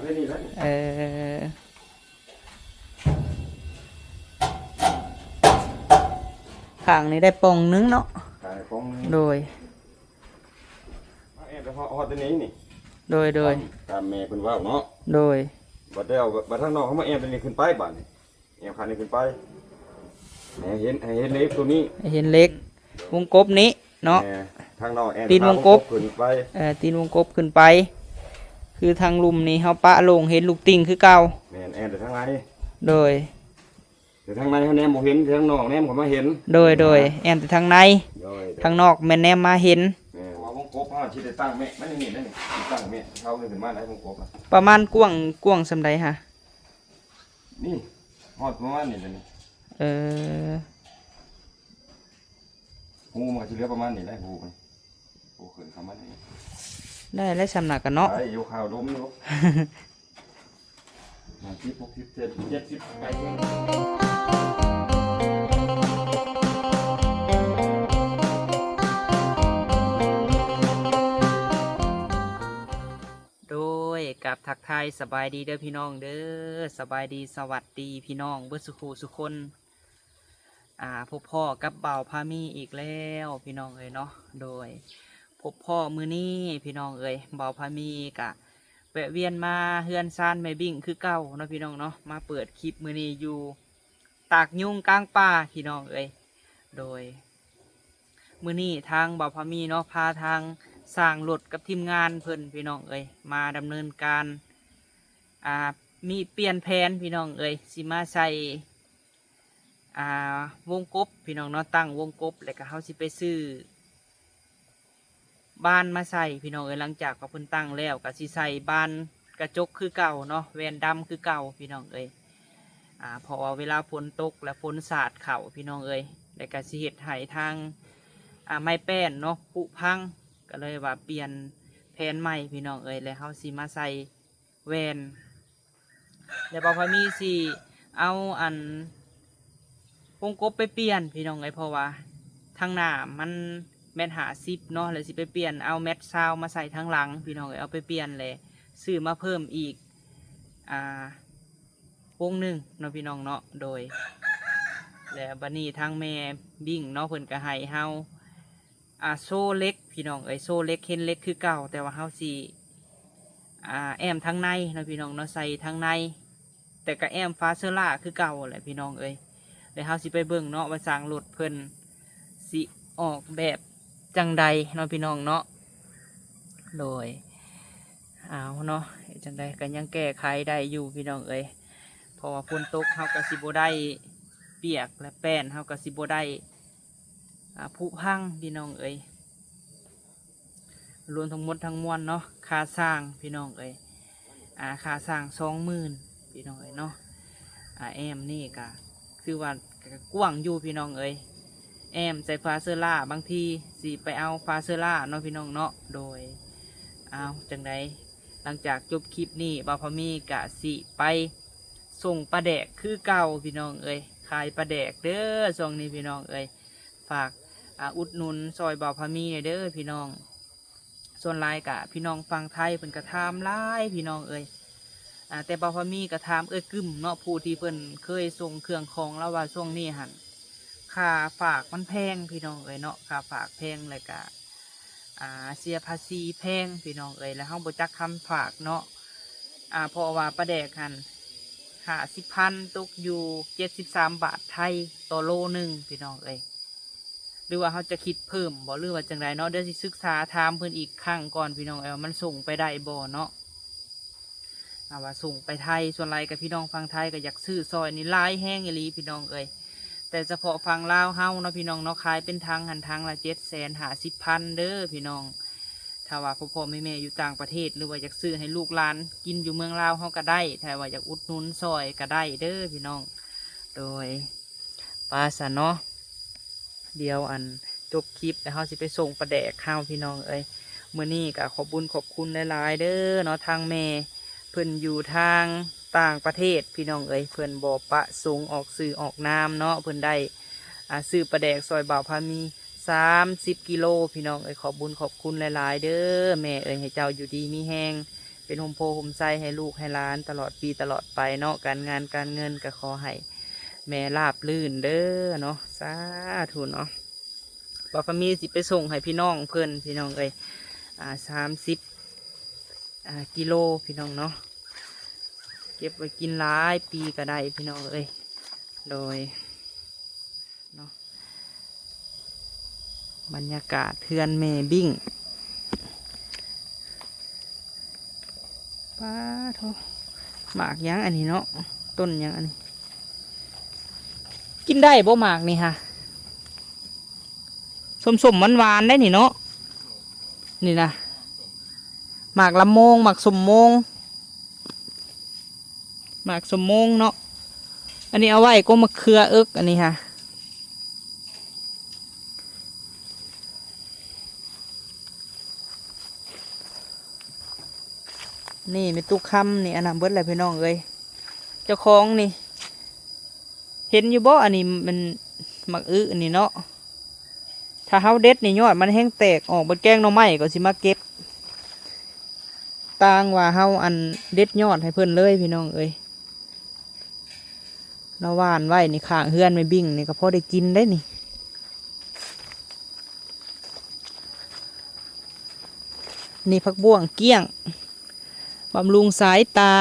ເອີ ຂ້າງນີ້ໄດ້ປ່ອງໜຶ່ງເນາະ. ຂ້າງນີ້ປ່ອງໜຶ່ງ. ໂດຍ. ມາແອບໄປຮອດ ຮອດຕົວນີ້ນີ້. ໂດຍ ໂດຍ. ຕາມ ຕາມແມ່ເພິ່ນເວົ້າເນາະ. ໂດຍ. ບັດແລ້ວ ບັດທາງນອກເຮົາມາແອບຕົວນີ້ຂຶ້ນໄປບາດນີ້. ແອບຂ້າງນີ້ຂຶ້ນໄປ. ໃຫ້ເຫັນ ໃຫ້ເຫັນເຫຼັກຕົວນີ້. ໃຫ້ເຫັນເຫຼັກ ວົງກົບນີ້ເນາະ. ແມ່ນ. ທາງນອກແອບ ຕີນວົງກົບ ວງກົບຂຶ້ນໄປ. ເອີ ຕີນວົງກົບຂຶ້ນໄປ. ຄືທາງລຸ່ມນີ້ເຮົາປະໂລ່ງ ເຫັນລູກຕິ່ງຄືເກົ່າ. ແມ່ນ. ແອບແຕ່ທາງໃນ. ໂດຍ. ແຕ່ທາງໃນເຮົາແນມບໍ່ເຫັນ ທາງນອກແນມເຂົ້າມາເຫັນ. ໂດຍ ໂດຍ. ແອບແຕ່ທາງໃນ. ໂດຍ ໂດຍ. ທາງນອກແມ່ນແນມມາເຫັນ. ແມ່ນ. ເພາະວ່າວົງກົບເຮົາຊິໄດ້ຕັ້ງແມ່ນ ມັນນີ້ ນີ້ ນີ້ ຕັ້ງແມ່ນເຮົາຂຶ້ນມາໄດ້ວົງກົບນະ. ປະມານກວ້າງ ກວ້າງສ່ຳໃດຫະ? ນີ້ ຮອດປະມານນີ້ແຫຼະນີ້. ເອີ. ຮູມັນກໍຊິເຫຼືອປະມານນີ້ແຫຼະ ຮູມັນ. ໂອ້ ຂຶ້ນເຂົ້າມາໄດ້ ໄດ້ແລ້ວສ່ຳນັ້ນກະເນາະ. ໄດ້ຢູ່ ຂ່າວດົມຢູ່. ຫ້າສິບ ຫົກສິບ ເຈັດສິບ ເຈັດສິບ ໄປເລີຍ. ໂດຍ ກາບທັກທາຍສະບາຍດີເດີພີ່ນ້ອງເດີ. ສະບາຍດີ ສະຫວັດດີພີ່ນ້ອງເບິດສູ່ຜູ້ສູ່ຄົນ. ອ່າ ພົບພໍ້ກັບບ່າວພາມີອີກແລ້ວພີ່ນ້ອງເອີຍເນາະ. ໂດຍ ພົບພໍ້ມື້ນີ້ພີ່ນ້ອງເອີຍ ບ່າວພາມີກະແວະວຽນມາເຮືອນຊານແມ່ບິ້ງຄືເກົ່າເນາະພີ່ນ້ອງເນາະ. ມາເປີດຄລິບມື້ນີ້ຢູ່ຕາກຍຸງກາງປ່າພີ່ນ້ອງເອີຍ. ໂດຍ ມື້ນີ້ທາງບ່າວພາມີເນາະ ພາທາງຊ່າງລົດກັບທີມງານເພິ່ນພີ່ນ້ອງເອີຍ ມາດຳເນີນການ ອ່າ ມີປ່ຽນແຜນພີ່ນ້ອງເອີຍ ຊິມາໃສ່ ອ່າ ວົງກົບພີ່ນ້ອງເນາະ ຕັ້ງວົງກົບ ແລ້ວກະເຮົາຊິໄປຊື້ບານມາໃສ່ພີ່ນ້ອງເອີຍ. ຫຼັງຈາກວ່າເພິ່ນຕັ້ງແລ້ວ ກະຊິໃສ່ບານກະຈົກຄືເກົ່າເນາະ ແວ່ນດຳຄືເກົ່າພີ່ນ້ອງເອີຍ. ອ່າ ເພາະວ່າເວລາຝົນຕົກ ແລະ ຝົນສາດເຂົ້າພີ່ນ້ອງເອີຍ ແລ້ວກະຊິເຮັດໃຫ້ທາງ ອ່າ ໄມ້ແປ້ນເນາະ ຜຸພັງ ກະເລີຍວ່າປ່ຽນແຜນໃໝ່ພີ່ນ້ອງເອີຍ ແລ້ວເຮົາຊິມາໃສ່ ແວ່ນ ແລ້ວບ່າວພາມີຊິເອົາອັນວົງກົບໄປປ່ຽນພີ່ນ້ອງເອີຍ ເພາະວ່າທາງໜ້າມັນແມັດຫ້າສິບເນາະ ແລ້ວຊິໄປປ່ຽນເອົາແມັດຊາວມາໃສ່ທາງຫຼັງພີ່ນ້ອງເອີຍ. ເອົາໄປປ່ຽນ ແລ້ວຊື້ມາເພີ່ມອີກ ອ່າ ວົງໜຶ່ງເນາະພີ່ນ້ອງເນາະ. ໂດຍ ແລ້ວບາດນີ້ທາງແມ່ບິ້ງເນາະ ເພິ່ນກະໃຫ້ເຮົາ ອ່າ ໂຊເຫຼັກພີ່ນ້ອງເອີຍ ໂຊເຫຼັກ ເຫັນເຫຼັກຄືເກົ່າ ແຕ່ວ່າເຮົາຊິ ອ່າ ແອ້ມທາງໃນເນາະພີ່ນ້ອງເນາະ ໃສ່ທາງໃນ ແຕ່ກະແອ້ມຝາເຊີລ່າຄືເກົ່າແຫຼະພີ່ນ້ອງເອີຍ. ແລ້ວເຮົາຊິໄປເບິ່ງເນາະວ່າຊ່າງລົດເພິ່ນຊິອອກແບບຈັ່ງໃດເນາະພີ່ນ້ອງເນາະ. ໂດຍ ເອົາເນາະ ເຮັດຈັ່ງໃດກະຍັງແກ້ໄຂໄດ້ຢູ່ພີ່ນ້ອງເອີຍ ເພາະວ່າຝົນຕົກເຮົາກະຊິບໍ່ໄດ້ປຽກ ແລະ ແປ້ນເຮົາກະຊິບໍ່ໄດ້ ອ່າ ຜຸພັງພີ່ນ້ອງເອີຍ. ລວມທັງໝົດທັງມວນເນາະ ຄ່າຊ່າງພີ່ນ້ອງເອີຍ ອ່າ ຄ່າຊ່າງສອງໝື່ນພີ່ນ້ອງເອີຍເນາະ. ອ່າ ແອ້ມນີ້ກະຄືວ່າກະກວ້າງຢູ່ພີ່ນ້ອງເອີຍ ແອ້ມໃສ່ຝາເຊີລ່າ ບາງທີຊິໄປເອົາຝາເຊີລ່າເນາະພີ່ນ້ອງເນາະ. ໂດຍ ເອົາ ຈັ່ງໃດ ຫຼັງຈາກຈົບຄລິບນີ້ ບ່າວພາມີກະຊິໄປສົ່ງປາແດກຄືເກົ່າພີ່ນ້ອງເອີຍ. ຂາຍປາແດກເດີຊ່ວງນີ້ພີ່ນ້ອງເອີຍ ຝາກ ອ່າ ອຸດໜູນຊ່ອຍບ່າວພາມີແດ່ເດີພີ່ນ້ອງ. ສ່ວນຫຼາຍກະພີ່ນ້ອງຝັ່ງໄທເພິ່ນກະຖາມຫຼາຍພີ່ນ້ອງເອີຍ ອ່າ ແຕ່ບ່າວພາມີກະຖາມເອື້ອຍກຶ້ມເນາະ ຜູ້ທີ່ເພິ່ນເຄີຍສົ່ງເຄື່ອງຂອງລາວວ່າຊ່ວງນີ້ຫັ້ນ ຄ່າຝາກມັນແພງພີ່ນ້ອງເອີຍເນາະ ຄ່າຝາກແພງ ແລ້ວກະ ອ່າ ເສຍພາສີແພງພີ່ນ້ອງເອີຍ ແລ້ວເຮົາບໍ່ຈັກຄຳຝາກເນາະ. ອ່າ ເພາະວ່າປາແດກຫັ້ນຫ້າສິບພັນ ຕົກຢູ່ເຈັດສິບສາມບາດໄທຕໍ່ໂລໜຶ່ງພີ່ນ້ອງເອີຍ. ຫຼືວ່າເຮົາຈະຄິດເພີ່ມບໍ່ ຫຼືວ່າຈັ່ງໃດເນາະ ດຽວຊິສຶກສາຖາມເພິ່ນອີກຄັ້ງກ່ອນພີ່ນ້ອງເອີຍ ວ່າມັນສົ່ງໄປໄດ້ບໍ່ເນາະ. ຖ້າວ່າສົ່ງໄປໄທ ສ່ວນຫຼາຍກະພີ່ນ້ອງຝັ່ງໄທກະຢາກຊື້ຊ່ອຍນີ້ຫຼາຍແຮງອີ່ຫຼີພີ່ນ້ອງເອີຍ ແຕ່ສະເພາະຝັ່ງລາວເຮົາເນາະພີ່ນ້ອງເນາະ ຂາຍເປັນຖັງຫັ້ນ ຖັງລະເຈັດແສນຫ້າສິບພັນເດີພີ່ນ້ອງ. ຖ້າວ່າພໍ່ໆແມ່ໆຢູ່ຕ່າງປະເທດ ຫຼືວ່າຢາກຊື້ໃຫ້ລູກຫຼານກິນຢູ່ເມືອງລາວເຮົາກະໄດ້ ຖ້າວ່າຢາກອຸດໜູນຊ່ອຍກະໄດ້ເດີພີ່ນ້ອງ. ໂດຍ ປະຊັ້ນເນາະ ດຽວອັນຈົບຄລິບແລ້ວເຮົາຊິໄປສົ່ງປາແດກເຮົາພີ່ນ້ອງເອີຍ. ມື້ນີ້ກະຂອບບຸນຂອບຄຸນຫຼາຍໆເດີເນາະ ທາງແມ່ເພິ່ນຢູ່ທາງຕ່າງປະເທດພີ່ນ້ອງເອີຍ ເພິ່ນບໍ່ປະສົງອອກຊື່ອອກນາມເນາະ ເພິ່ນໄດ້ ອ່າ ຊື້ປາແດກຊ່ອຍບ່າວພາມີສາມສິບກິໂລພີ່ນ້ອງເອີຍ. ຂອບບຸນຂອບຄຸນຫຼາຍໆເດີແມ່ເອີຍ ໃຫ້ເຈົ້າຢູ່ດີມີແຮງ ເປັນຮົ່ມໂພຮົ່ມໄຊໃຫ້ລູກໃຫ້ຫຼານຕະຫຼອດປີຕະຫຼອດໄປເນາະ. ການງານການເງິນກໍຂໍໃຫ້ແມ່ລາບລື່ນເດີເນາະ ສາທຸເນາະ. ບ່າວຄຳມີຊິໄປສົ່ງໃຫ້ພີ່ນ້ອງເພິ່ນ ພີ່ນ້ອງເອີຍ ອ່າ ສາມສິບ ອ່າ ກິໂລ ພີ່ນ້ອງເນາະ. ເກັບໄວ້ກິນຫຼາຍປີກໍໄດ້ ພີ່ນ້ອງເອີຍ ໂດຍ ເນາະ. ບັນຍາກາດເຮືອນແມ່ບິ້ງ ປາໂທ້ ໝາກຫຍັງອັນນີ້ເນາະ ຕົ້ນຫຍັງອັນນີ້ ກິນໄດ້ບໍ່ໝາກນີ້ຫະ? ສົ້ມໆ ຫວານໆ ໄດ໋ນີ້ເນາະ ນີ້ນະ ໝາກລຳໂມງ ໝາກສົ້ມໂມງ ໝາກສົ້ມໂມງເນາະ. ອັນນີ້ເອົາໄວ້ກົກໝາກເຂືອເອິກ ອັນນີ້ຫະ. ນີ້ແມ່ຕຸກຄຳນີ້ ອັນນັ້ນເບິດແລ້ວ ພີ່ນ້ອງເອີຍ. ເຈົ້າຂອງນີ້ ເຫັນຢູ່ບໍ່? ອັນນີ້ມັນໝາກອຶນີ້ເນາະ. ຖ້າເຮົາເດັດນີ້ ຍອດມັນແຮ່ງແຕກອອກ ບັດແກງໜໍ່ໄມ້ກໍຊິມາເກັບ ຕ່າງວ່າເຮົາ ອັນ ເດັດຍອດໃຫ້ເພິ່ນເລີຍ ພີ່ນ້ອງເອີຍ. ເຮົາຫວ່ານໄວ້ນີ້ ຂ້າງເຮືອນແມ່ບິ້ງນີ້ ກໍພໍໄດ້ກິນໄດ໋ນີ້. ນີ້ຜັກບ້ວງກ້ຽງ ບຳລຸງສາຍຕາ.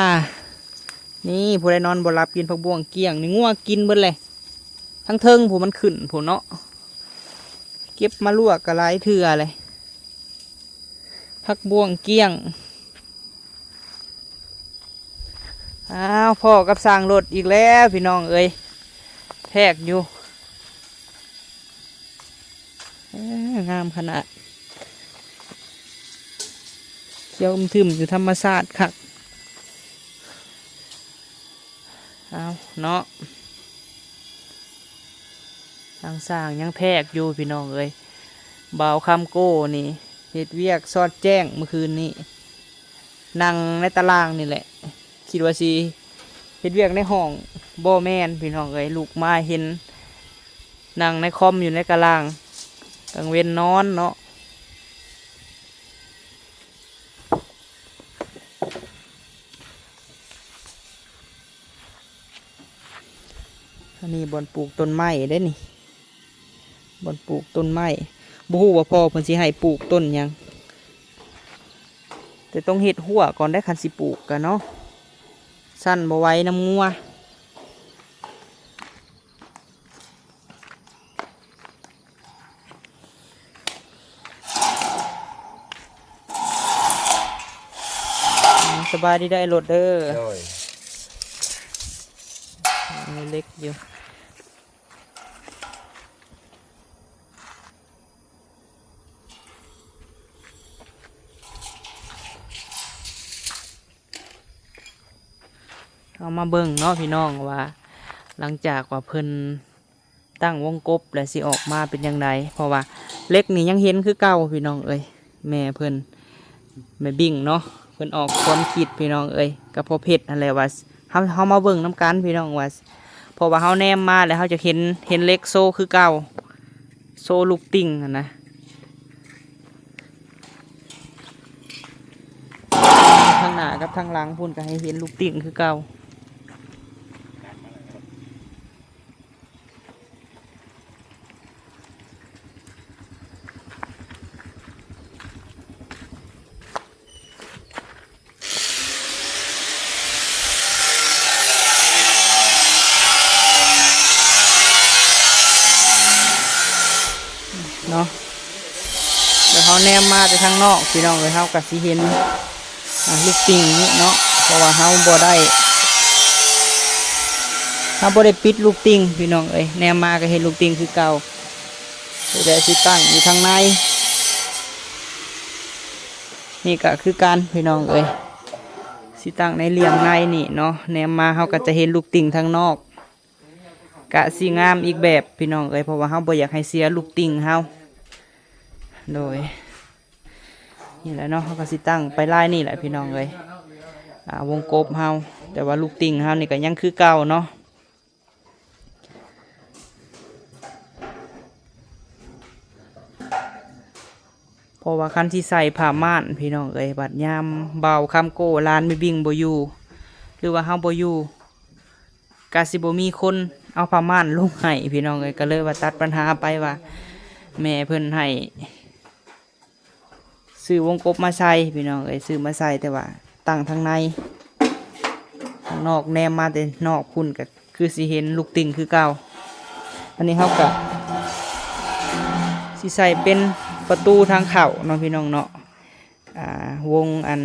ນີ້ ຜູ້ໃດນອນບໍ່ຫຼັບ ກິນຜັກບ້ວງກ້ຽງນີ້ ງົວກິນເບິດແຫຼະ. ທັງເທິງພຸ້ນ ມັນຂຶ້ນພຸ້ນເນາະ ເກັບມາລວກກໍຫຼາຍເທື່ອແຫຼະ. ຜັກບ້ວງກ້ຽງ. ອ້າວ ພໍ້ກັບຊ່າງລົດອີກແລ້ວ ພີ່ນ້ອງເອີຍ ແທກຢູ່. ເອີ ງາມຂະໜາດ ຂຽວອຶ້ມທຶ້ມຢູ່ ທຳມະຊາດຄັກ. ເອົາເນາະ ທາງຊ່າງຍັງແທກຢູ່ ພີ່ນ້ອງເອີຍ. ບ່າວຄຳໂກ້ນີ້ເຮັດວຽກສອດແຈ້ງມື້ຄືນນີ້ ນັ່ງໃນຕາລ່າງນີ້ແຫຼະ ຄິດວ່າຊິເຮັດວຽກໃນຫ້ອງ ບໍ່ແມ່ນ ພີ່ນ້ອງເອີຍ. ລຸກມາເຫັນນັ່ງໃນຄອມຢູ່ໃນຕາລ່າງ ກາງເວັນນອນເນາະ. ອັນນີ້ບ່ອນປູກຕົ້ນໄມ້ເດ້ນີ້ ບ່ອນປູກຕົ້ນໄມ້. ບໍ່ຮູ້ວ່າພໍ່ເພິ່ນຊິໃຫ້ປູກຕົ້ນຫຍັງ ແຕ່ຕ້ອງເຮັດຮົ້ວກ່ອນໄດ໋ ຄັນຊິປູກກະເນາະ ຊັ້ນບໍ່ໄຫວນຳງົວ. ສະບາຍດີເດີອ້າຍໂລດເດີ. ໂດຍ ມີເຫຼັກຢູ່. ເຮົາມາເບິ່ງເນາະ ພີ່ນ້ອງ ວ່າຫຼັງຈາກວ່າເພິ່ນຕັ້ງວົງກົບແລ້ວຊິອອກມາເປັນຈັ່ງໃດ ເພາະວ່າເຫຼັກນີ້ຍັງເຫັນຄືເກົ່າ ພີ່ນ້ອງເອີຍ. ແມ່ເພິ່ນ ແມ່ບິ້ງເນາະ ເພິ່ນອອກຄວາມຄິດ ພີ່ນ້ອງເອີຍ ກັບພໍ່ເພັດຫັ້ນແຫຼະ ວ່າເຮົາ ເຮົາມາເບິ່ງນຳກັນ ພີ່ນ້ອງ ວ່າ ເພາະວ່າເຮົາແນມມາແລ້ວເຮົາຈະເຫັນ ເຫັນເຫຼັກໂຊຄືເກົ່າ ໂຊລູກຕິ່ງຫັ້ນນະ. ທາງໜ້າກັບທາງຫຼັງພຸ້ນກໍໃຫ້ເຫັນລູກຕິ່ງຄືເກົ່າ. ເນາະ ແລ້ວເຮົາແນມມາແຕ່ທາງນອກ ພີ່ນ້ອງເອີຍ ເຮົາກໍຊິເຫັນ ອ່າ ລູກຕິ່ງນີ້ເນາະ ເພາະວ່າເຮົາບໍ່ໄດ້ ເຮົາບໍ່ໄດ້ປິດລູກຕິ່ງ ພີ່ນ້ອງເອີຍ ແນມມາກໍເຫັນລູກຕິ່ງຄືເກົ່າ. ແລ້ວຊິຕັ້ງຢູ່ທາງໃນ ນີ້ກໍຄືກັນ ພີ່ນ້ອງເອີຍ ຊິຕັ້ງໃນຫຼ່ຽມໃນນີ້ເນາະ ແນມມາເຮົາກໍຈະເຫັນລູກຕິ່ງທາງນອກ ກະຊິງາມອີກແບບ ພີ່ນ້ອງເອີຍ ເພາະວ່າເຮົາບໍ່ຢາກໃຫ້ເສຍລູກຕິ່ງເຮົາ. ໂດຍ ນີ້ແຫຼະເນາະ ເຮົາກໍຊິຕັ້ງໄປລາຍນີ້ແຫຼະ ພີ່ນ້ອງເອີຍ ອ່າ ວົງກົບເຮົາ ແຕ່ວ່າລູກຕິ່ງເຮົານີ້ກໍຍັງຄືເກົ່າເນາະ. ເພ ราะว่าคันสิใส่ผ้าม่านพี่น้องเอ้ย บัดยามบ่าวคำโก้หลานแม่บิ่งบ่อยู่ หรือว่าเฮาบ่อยู่ กะสิบ่มีคนเอาผ้าม่านลงให้พี่น้องเอ้ย ก็เลยว่าตัดปัญหาไปว่า แม่เพิ่นให้ซื้อวงกบมาใส่พี่น้องเอ้ย ซื้อมาใส่ แต่ว่าตั้งทางใน ทางนอกแนมมาแต่นอกพุ้นก็คือสิเห็นลูกติ่งคือเก่า อันนี้เฮาก็สิใส่เป็นประตูทางเข้าเนาะพี่น้องเนาะ อ่า วงอัน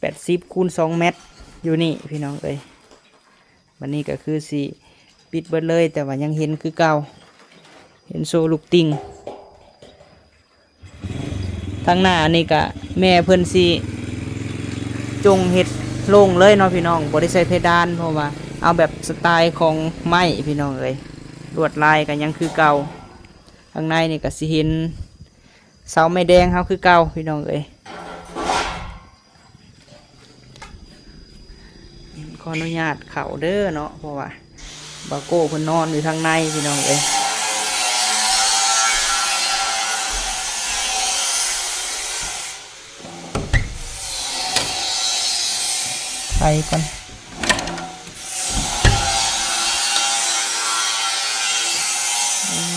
แปดสิบคูณสองเมตรอยู่นี่พี่น้องเอ้ย บัดนี้ก็คือสิปิดเบิดเลย แต่ว่ายังเห็นคือเก่า เห็นโซ่ลูกติ่ง ทางหน้านี่ก็แม่เพิ่นสิจงเฮ็ดโล่งเลยเนาะพี่น้อง บ่ได้ใส่เพดาน เพราะว่าเอาแบบสไตล์ของไม้พี่น้องเอ้ย ลวดลายก็ยังคือเก่า ข้างในนี่ก็สิเห็นเสาไม้แดงเฮาคือเก่าพี่น้องเอ้ย ขออนุญาตเข้าเด้อเนาะ เพราะว่าบ่าวโก้เพิ่นนอนอยู่ทางในพี่น้องเอ้ย ไขก่อน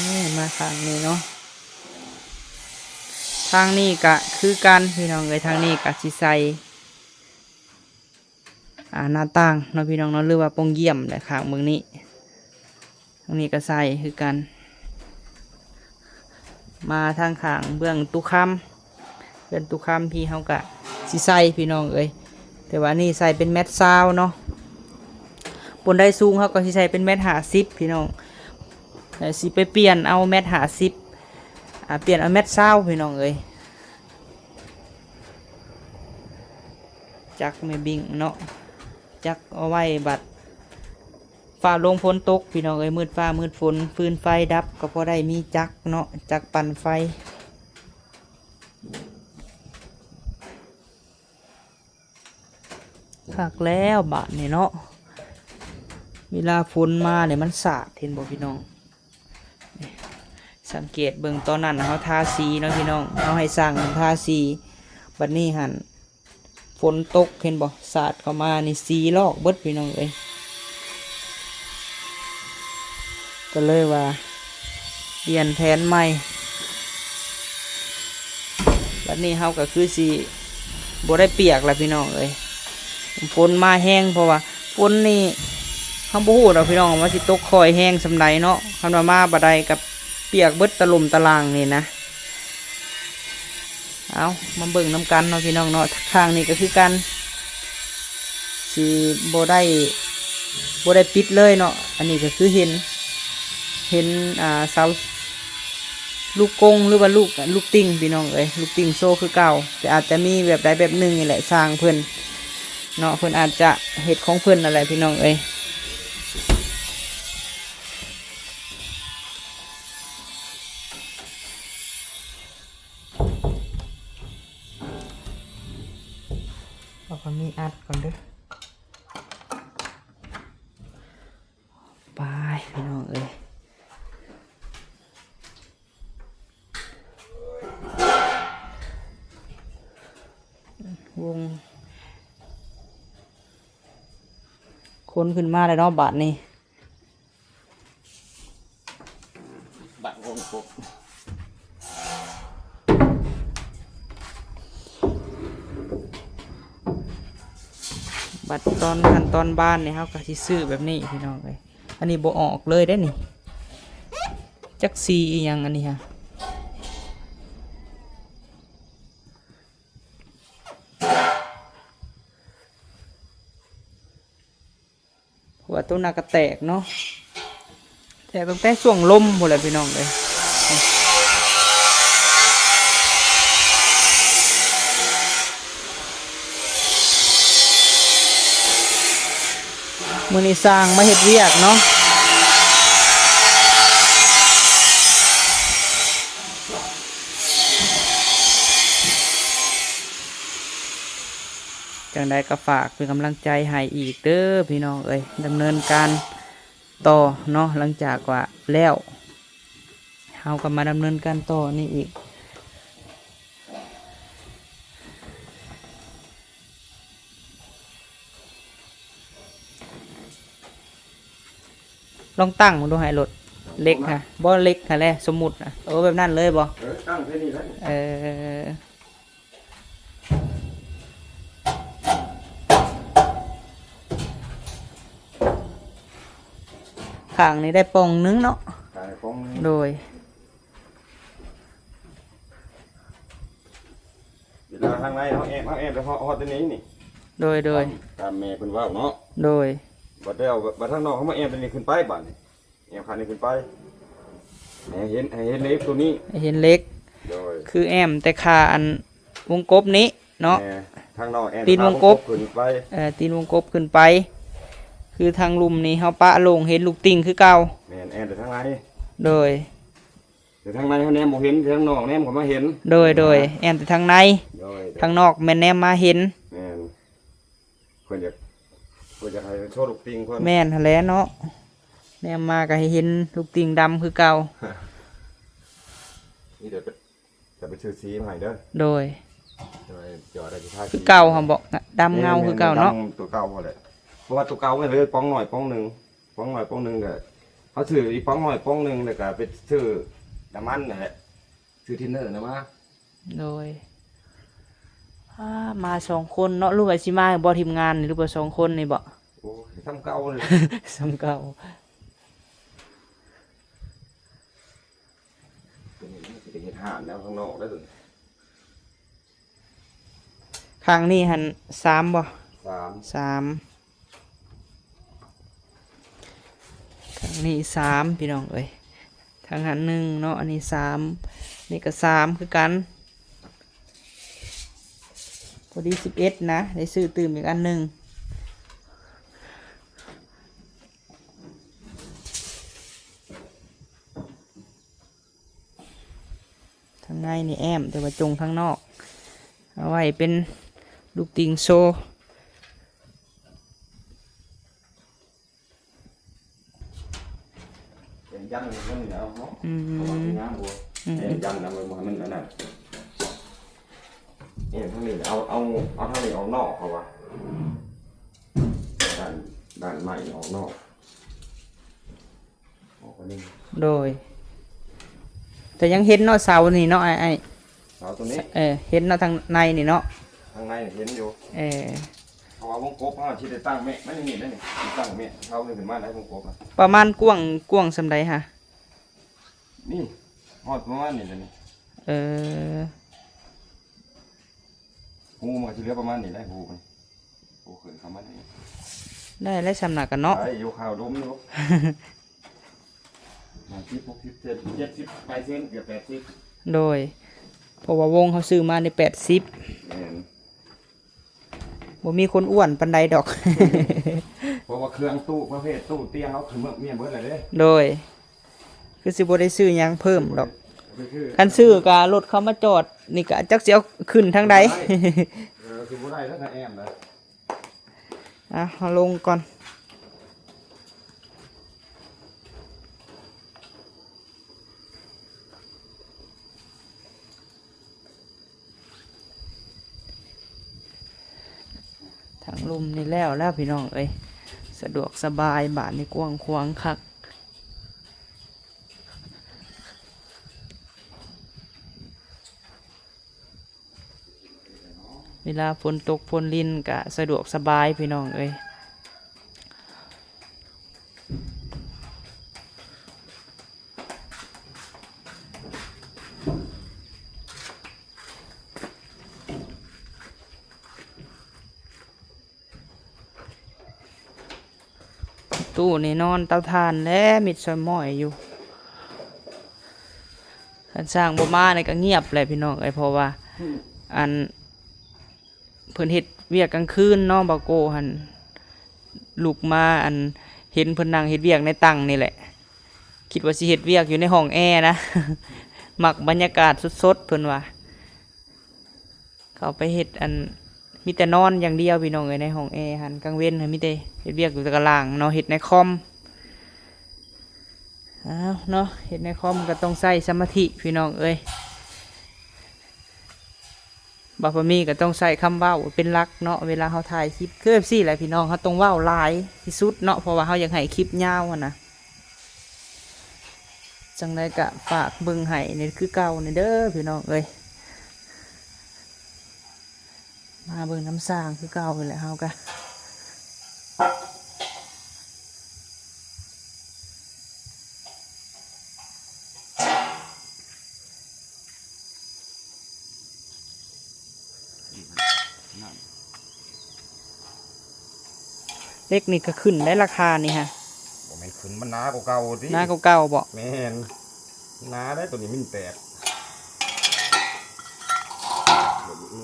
นี่ มาข้างนี้เนาะ ทางนี้ก็คือกันพี่น้องเอ้ย ทางนี้ก็สิใส่ อ่า หน้าต่างเนาะพี่น้องเนาะ หรือว่าป่องเยี่ยมแหละ ข้างเบิ่งนี้ ทางนี้ก็ใส่คือกัน มาทางข้างเบื้องตุคำ เพื่อนตุคำพี่เฮาก็สิใส่พี่น้องเอ้ย แต่ว่านี่ใส่เป็นแมตรซาวเนาะ บนได้สูงเฮาก็สิใส่เป็นแมตรห้าสิบพี่น้อง แล้วสิไปเปลี่ยนเอาแมตรห้าสิบ อ่า เปลี่ยนเอาแมตรซาวพี่น้องเอ้ย จักแม่บิ่งเนาะ จักเอาไว้บัดฟ้าลงฝนตกพี่น้องเอ้ย มืดฟ้ามืดฝน ฟืนไฟดับก็พอได้มีจักเนาะ จักปั่นไฟ คักแล้วบาดนี้เนาะ เวลาฝนมาเนี่ยมันสาด เห็นบ่พี่น้อง สังเกตเบิ่ง ตอนนั้นเฮาทาสีเนาะพี่น้อง เฮาให้ช่างทาสี บัดนี้หั่นฝนตก เห็นบ่ สาดเข้ามานี่สีลอกเบิดพี่น้องเอ้ย ก็เลยว่าเปลี่ยนแผนใหม่ บัดนี้เฮาก็คือสิบ่ได้เปียกแล้วพี่น้องเอ้ย ฝนมาแฮง เพราะว่าฝนนี่เฮาบ่ฮู้ดอกพี่น้องว่าสิตกค่อยแฮงส่ำใดเนาะ คันว่ามาบ่ได้ก็เปียกเบิดตะหล่มตะหล่างนี่นะ เอามาเบิ่งนำกันเนาะพี่น้องเนาะ ข้างนี้ก็คือกัน สิบ่ได้ บ่ได้ปิดเลยเนาะ อันนี้ก็คือเห็น เห็น อ่า เสา ลูกกง หรือว่าลูก ลูกติ่งพี่น้องเอ้ย ลูกติ่งโซ่คือเก่า แต่อาจจะมีแบบใดแบบหนึ่งนี่แหละ ช่างเพิ่นเนาะ เพิ่นอาจจะเฮ็ดของเพิ่นนั่นแหละพี่น้องเอ้ย เอาก็มีอัดก่อนเด้อ ไปพี่น้องเอ้ย วง คนขึ้นมาแล้วเนาะบาดนี้ บักวงกบ บัดตอนขั้นตอนบานนี่ เฮาก็สิซื้อแบบนี้พี่น้องเอ้ย อันนี้บ่ออกเลยเด้นี่ จักสีอีหยังอันนี้ฮะ เพราะว่าตัวนั้นก็แตกเนาะ แตกตั้งแต่ช่วงลมพู้นแหละพี่น้องเอ้ย มื้อนี้ช่างมาเฮ็ดเวียกเนาะ จั่งใดก็ฝากเป็นกำลังใจให้อีกเด้อพี่น้องเอ้ย ดำเนินการต่อเนาะ หลังจากว่าแล้ว เฮาก็มาดำเนินการต่อนี่อีก ລອງຕັ້ງເບິ່ງດູ ໃຫ້ລົດເຫຼັກຫັ້ນ ບໍ່ເຫຼັກຫັ້ນແຫຼະ ສົມມຸດນະ. ເອີ ແບບນັ້ນເລີຍບໍ່? ເອີ ຕັ້ງແຄ່ນີ້ແຫຼະ. ເອີ ຂ້າງນີ້ໄດ້ປ່ອງໜຶ່ງເນາະ. ຂ້າງນີ້ປ່ອງໜຶ່ງ. ໂດຍ. ເວລາທາງໃນເຮົາແອບ ເຮົາແອບໄປຮອດ ຮອດແຕ່ນີ້ນີ້. ໂດຍ ໂດຍ. ຕາມ ຕາມແມ່ເພິ່ນເວົ້າເນາະ. ໂດຍ. ບັດແລ້ວ ບັດທາງນອກເຮົາມາແອບແຕ່ນີ້ຂຶ້ນໄປ ບາດນີ້ ແອບຂ້າງນີ້ຂຶ້ນໄປ ໃຫ້ເຫັນ ໃຫ້ເຫັນເຫຼັກໂຕນີ້ ໃຫ້ເຫັນເຫຼັກ. ໂດຍ. ຄືແອມແຕ່ຂ້າງອັນວົງກົບນີ້ເນາະ. ແມ່ນ. ທາງນອກແອມ ຕີນວົງກົບ ຂ້າງວົງກົບຂຶ້ນໄປ. ເອີ ຕີນວົງກົບຂຶ້ນໄປ. ຄືທາງລຸ່ມນີ້ເຮົາປະໂລ່ງ ເຫັນລູກຕິ່ງຄືເກົ່າ. ແມ່ນ. ແອມແຕ່ທາງໃນ. ໂດຍ. ແຕ່ທາງໃນເຮົາແນມບໍ່ເຫັນ ທາງນອກແນມເຂົ້າມາເຫັນ. ໂດຍ ໂດຍ. ແອມແຕ່ທາງໃນ. ໂດຍ ໂດຍ. ທາງນອກແມ່ນແນມມາເຫັນ. ແມ່ນ. ເພິ່ນຢາກ ເພິ່ນຢາກໃຫ້ໂຊລູກຕິ່ງເພິ່ນ. ແມ່ນຫັ້ນແຫຼະເນາະ. ແນມມາກໍໃຫ້ເຫັນລູກຕິ່ງດຳຄືເກົ່າ. ນີ້ດຽວຈະ ຈະໄປຊື້ສີມາໃຫ້ເດີ. ໂດຍ. ຈະໄປ ຈະໄດ້ຊິທາສີ ຄືເກົ່າຫັ້ນບໍ? ດຳເງົາຄືເກົ່າເນາະ. ແມ່ນ ແມ່ນ ດຳຕົວເກົ່າຫັ້ນແຫຼະ. ເພາະວ່າຕົວເກົ່າມັນເລີຍປ່ອງໜ້ອຍປ່ອງໜຶ່ງ. ປ່ອງໜ້ອຍປ່ອງໜຶ່ງກໍ ເຮົາຊື້ອີກປ່ອງໜ້ອຍປ່ອງໜຶ່ງ ແລ້ວກໍໄປຊື້ນ້ຳມັນນັ້ນແຫຼະ ຊື້ທິນເນີນະມາ. ໂດຍ. ອາ ມາສອງຄົນເນາະ. ຫຼືວ່າຊິມາບໍ່ ທີມງານນີ້ ຫຼືວ່າສອງຄົນນີ້ບໍ? ໂອ້ຍ ສ່ຳເກົ່າເລີຍ ສ່ຳເກົ່າ. ຕົວນີ້ມັນຊິໄດ້ເຮັດຮ້ານແນວຂ້າງນອກແລ້ວຕົວນີ້. ຂ້າງນີ້ຫັ້ນສາມບໍ່? ສາມ ສາມ. ຂ້າງນີ້ສາມ ພີ່ນ້ອງເອີຍ. ທາງຫັ້ນໜຶ່ງເນາະ ອັນນີ້ສາມ ນີ້ກໍສາມຄືກັນ. ພໍດີສິບເອັດນະ ໄດ້ຊື້ຕື່ມອີກອັນໜຶ່ງ. ທາງໃນນີ້ແອ້ມ ແຕ່ວ່າຈົ່ງທາງນອກ ເອົາໄວ້ເປັນລູກຕິ່ງໂຊ. ແອ້ມຢັນມັນເນາະ ອືມ ເພາະວ່າມັນງາມກວ່າ ອືມ ແອ້ມຢັນນະ ມັນບໍ່ໃຫ້ມັນອັນນັ້ນ. ແອ້ມທາງນີ້ ເອົາ ເອົາ ເອົາທາງນີ້ອອກນອກ ເພາະວ່າ ດ້ານ ດ້ານໄມ້ອອກນອກ. ໂດຍ. ແຕ່ຍັງເຫັນເນາະ ເສົານີ້ເນາະ ອ້າຍ ເສົາຕົວນີ້ ເອີ ເຫັນເນາະ ທາງໃນນີ້ເນາະ ທາງໃນເຫັນຢູ່. ເອີ ເພາະວ່າວົງກົບເຮົາຊິໄດ້ຕັ້ງແມ່ນນີ້ໄດ້ນີ້ ຕັ້ງແມ່ນເສົານີ້ຂຶ້ນມາໄດ້ວົງກົບນະ. ປະມານກວ້າງ ກວ້າງສ່ຳໃດຫະ? ນີ້ ຮອດປະມານນີ້ແຫຼະນີ້. ເອີ ຮູມັນກໍຊິເຫຼືອປະມານນີ້ແຫຼະ ຮູມັນ ໂອ້ ຂຶ້ນເຂົ້າມາໄດ້ ໄດ້ແລ້ວສ່ຳນັ້ນກະເນາະ ໄດ້ຢູ່ ຂ່າວດົມຢູ່. ຫ້າສິບ ຫົກສິບ ເຈັດສິບ ເຈັດສິບປາຍເຊັນ ເກືອບແປດສິບ. ໂດຍ. ເພາະວ່າວົງເຮົາຊື້ມານີ້ແປດສິບ. ແມ່ນ. ບໍ່ມີຄົນອ້ວນປານໃດດອກ. ເພາະວ່າເຄື່ອງຕູ້ ປະເພດຕູ້ຕຽງເຮົາຂຶ້ນເມືອງເມຍເບິດແລ້ວເດ້. ໂດຍ. ຄືຊິບໍ່ໄດ້ຊື້ຫຍັງເພີ່ມດອກ. ບໍ່ໄດ້ຊື້. ຄັນຊື້ກະລົດເຂົາມາຈອດນີ້ກະຈັກຊິເອົາຂຶ້ນທາງໃດ. ບໍ່ໄດ້. ເອີ ຄືບໍ່ໄດ້ແລ້ວ ຖ້າແອ້ມນະ. ອ່ະ ເຮົາລົງກ່ອນ. ທາງລຸ່ມນີ້ແລ້ວແລ້ວ ພີ່ນ້ອງເອີຍ ສະດວກສະບາຍ ບາດນີ້ກວ້າງຂວາງຄັກ. ເວລາຝົນຕົກຝົນລິນກະສະດວກສະບາຍ ພີ່ນ້ອງເອີຍ. ຕູ້ນີ້ນອນເຕົາຖ່ານແຫຼະ ມິດຊອຍມ້ອຍຢູ່. ຄັນຊ່າງບໍ່ມານີ້ກະງຽບແຫຼະ ພີ່ນ້ອງເອີຍ ເພາະວ່າ ອືມ ອັນ ເພິ່ນເຮັດວຽກກາງຄືນເນາະ ບ່າວໂກ້ຫັ້ນ ລຸກມາ ອັນ ເຫັນເພິ່ນນັ່ງເຮັດວຽກໃນຕັ່ງນີ້ແຫຼະ ຄິດວ່າຊິເຮັດວຽກຢູ່ໃນຫ້ອງແອນະ ມັກບັນຍາກາດສົດໆ ເພິ່ນວ່າ. ເຂົາໄປເຮັດ ອັນ ມີແຕ່ນອນຢ່າງດຽວ ພີ່ນ້ອງເອີຍ ໃນຫ້ອງແອຫັ້ນ ກາງເວັນຫັ້ນມີແຕ່ເຮັດວຽກຢູ່ແຕ່ກະລ່າງເນາະ ເຮັດໃນຄອມ. ອ້າວເນາະ ເຮັດໃນຄອມກໍຕ້ອງໃຊ້ສະມາທິ ພີ່ນ້ອງເອີຍ. ບ່າວພາມີກໍຕ້ອງໃຊ້ຄຳເວົ້າເປັນຫຼັກເນາະ ເວລາເຮົາຖ່າຍຄລິບ ຄືແບບຊີ້ແຫຼະ ພີ່ນ້ອງ ເຮົາຕ້ອງເວົ້າຫຼາຍທີ່ສຸດເນາະ ເພາະວ່າເຮົາຢາກໃຫ້ຄລິບຍາວຫັ້ນນະ. ຈັ່ງໃດກະຝາກເບິ່ງໃຫ້ນີ້ຄືເກົ່ານີ້ເດີພີ່ນ້ອງເອີຍ. ມາເບິ່ງນຳຊ່າງຄືເກົ່ານີ້ແຫຼະເຮົາກະ. ເຫຼັກນີ້ກະຂຶ້ນໄດ໋ລາຄານີ້ຮະ. ບໍ່ແມ່ນຂຶ້ນ ມັນໜາກວ່າເກົ່າຕິ. ໜາກວ່າເກົ່າບໍ? ແມ່ນ ໜາໄດ໋ ໂຕນີ້ມັນແຕກ.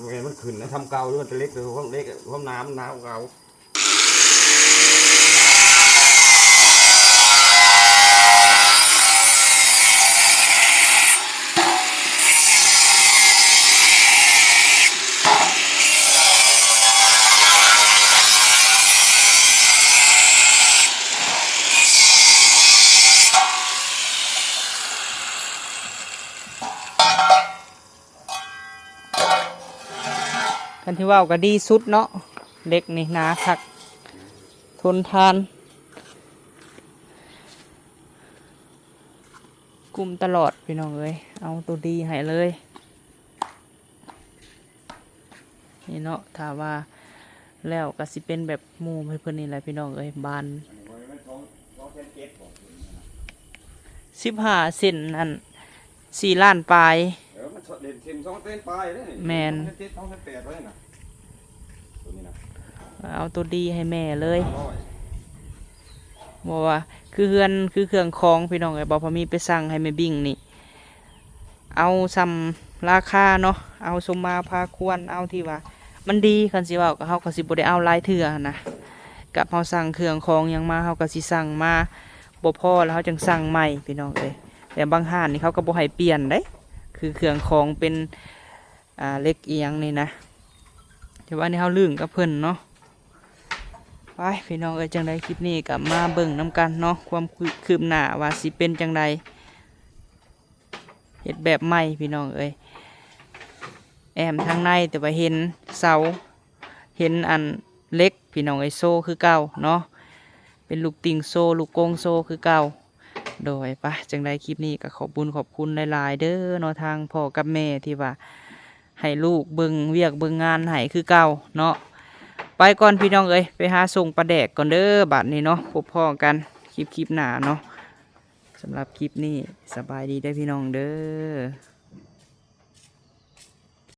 ແມ່ນມັນຂຶ້ນນະ ທຳເກົ່າຢູ່ ແຕ່ເຫຼັກ ເຫຼັກ ຄວາມໜາມັນໜາກວ່າເກົ່າ. ຄັນທີ່ເວົ້າກໍດີສຸດເນາະ ເຫຼັກນີ້ໜາຄັກ ທົນທານ ກຸ້ມຕະຫຼອດພີ່ນ້ອງເອີຍ. ເອົາໂຕດີໃຫ້ເລີຍນີ້ເນາະ. ຖ້າວ່າແລ້ວກໍຊິເປັນແບບໝູ່ເພິ່ນນີ້ແຫຼະພີ່ນ້ອງເອີຍ ບານ ສິບຫ້າເຊັນ ອັນ ສີ່ລ້ານປາຍ. ເອີ ມັນເຫຼັກເຊັນສອງແສນປາຍເດ້ນີ້. ແມ່ນ ສອງແສນເຈັດ ສອງແສນແປດໄວ້ນະ ໂຕນີ້ນະ. ເອົາໂຕດີໃຫ້ແມ່ເລີຍ ເອົາຮ້ອຍ ບໍ່ວ່າຄືເຮືອນ ຄືເຄື່ອງຂອງພີ່ນ້ອງເອີຍ. ບໍ່ພໍມີໄປສັ່ງໃຫ້ແມ່ບິ້ງນີ້ ເອົາຊ່ຳລາຄາເນາະ ເອົາສົມມາພາຄວນ ເອົາທີ່ວ່າມັນດີ. ຄັນຊິເວົ້າກໍ ເຮົາກໍຊິບໍ່ໄດ້ເອົາຫຼາຍເທື່ອຫັ້ນນະ ກັບເຮົາສັ່ງເຄື່ອງຂອງຫຍັງມາ ເຮົາກໍຊິສັ່ງມາບໍ່ພໍແລ້ວ ເຮົາຈຶ່ງສັ່ງໃໝ່ພີ່ນ້ອງເອີຍ. ແຕ່ບາງຮ້ານນີ້ເຂົາກໍບໍ່ໃຫ້ປ່ຽນເດ້ ຄືເຄື່ອງຂອງເປັນ ອ່າ ເຫຼັກອີ່ຫຍັງນີ້ນະ. ແຕ່ວ່ານີ້ເຮົາລຶ້ງກັບເພິ່ນເນາະ. ໄປພີ່ນ້ອງເອີຍ ຈັ່ງໃດຄລິບນີ້ກໍມາເບິ່ງນຳກັນເນາະ ຄວາມຄືບໜ້າວ່າຊິເປັນຈັ່ງໃດ. ເຮັດແບບໃໝ່ພີ່ນ້ອງເອີຍ ແອ້ມທາງໃນ ແຕ່ວ່າເຫັນເສົາ ເຫັນອັນເຫຼັກພີ່ນ້ອງເອີຍ ໂຊຄືເກົ່າເນາະ ເປັນລູກຕິ່ງໂຊ ລູກກົງໂຊຄືເກົ່າ. ໂດຍ ປະ ຈັ່ງໃດຄລິບນີ້ກໍຂອບບຸນຂອບຄຸນຫຼາຍໆເດີເນາະ ທາງພໍ່ກັບແມ່ທີ່ວ່າໃຫ້ລູກເບິ່ງວຽກເບິ່ງງານໃຫ້ຄືເກົ່າເນາະ. ໄປກ່ອນພີ່ນ້ອງເອີຍ ໄປຫາສົ່ງປາແດກກ່ອນເດີ ບາດນີ້ເນາະ ພົບພໍ້ກັນຄລິບ ຄລິບໜ້າເນາະ. ສຳລັບຄລິບນີ້ ສະບາຍດີເດີພີ່ນ້ອງເດີ.